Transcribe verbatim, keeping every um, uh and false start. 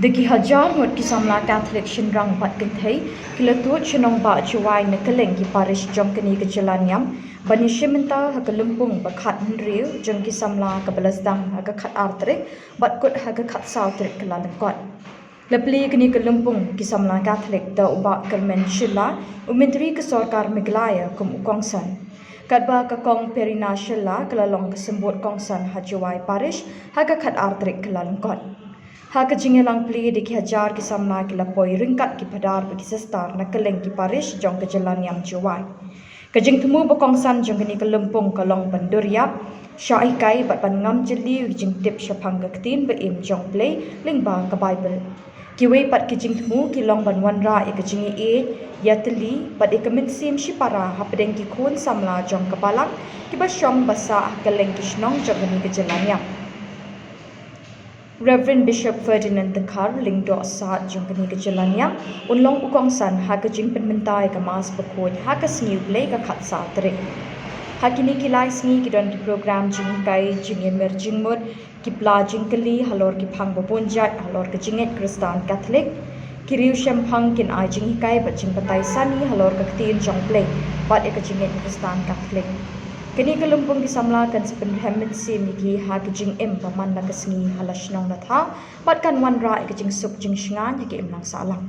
Da ki hajar ngut ki samla Katholik shynrang bad kynthei ki la tuid sha nongbah Jowai na kylleng ki parish jong kane ka jylla niam ban ïashim bynta ha ka lympung ba khathynriew jong ki samla kaba la sdang ha ka khatar tarik bad kut ha ka khatsaw tarik Kyllalyngkot. La plie kane ka lympung ki samla Katholik da u Bah Kyrmen Shylla, u Myntri ka Sorkar Meghalaya kum u kongsan. Katba ka Kong Perina Shylla ka la long ka symbud kongsan ha Jowai Parish ha ka khatar tarik Kyllalyngkot. Ha ka jingïalang plie da ki hajar ki samla ki la poi ryngkat ki phadar bad ki sister na kylleng ki parish jong ka jylla niam Jowai. Ka jingthmu ba kongsan jong kane ka lympung ka long ban dur ïap, shah hikai bad ban ngam jylliew ïa ki jingtip shaphang ka Ktien ba im jong U Blei lyngba ka Baibl. Kiwei pat ki jingthmu ki long ban wanrah ïa ka jingïeit, ïatylli bad ïa ka mynsiem shipara hapdeng ki khun samla jong ka Balang kiba shong ba sah ha kylleng ki shnong jong kane ka jylla niam. Reverend Bishop Ferdinand Dkhar, Lyngdoh Sad jong kane ka jylla niam, un long u kongsan ha ka jingpynmynta ïa ka Mass Bakhuid ha ka Sngi U Blei ka khatsaw tarik. Ha kine ki lai sngi ki don ki program jinghikai, jingïamir jingmut, ki pla jingkylli halor ki phang ba bun jait halor ka jingngeit Khristan Katholik. Ki riewshemphang kin ai jinghikai bad jingbatai sani halor ka Ktien jong U Blei bad ïa ka jingngeit Khristan Katholik. Kane ka lympung ki samla kan sa pynrhem mynsiem ïa ki ha ka jingim ba man la ka sngi ha la shnong la thaw bad kan wanrah ïa ka jingsuk jingshngaiñ ha ka imlang sahlang.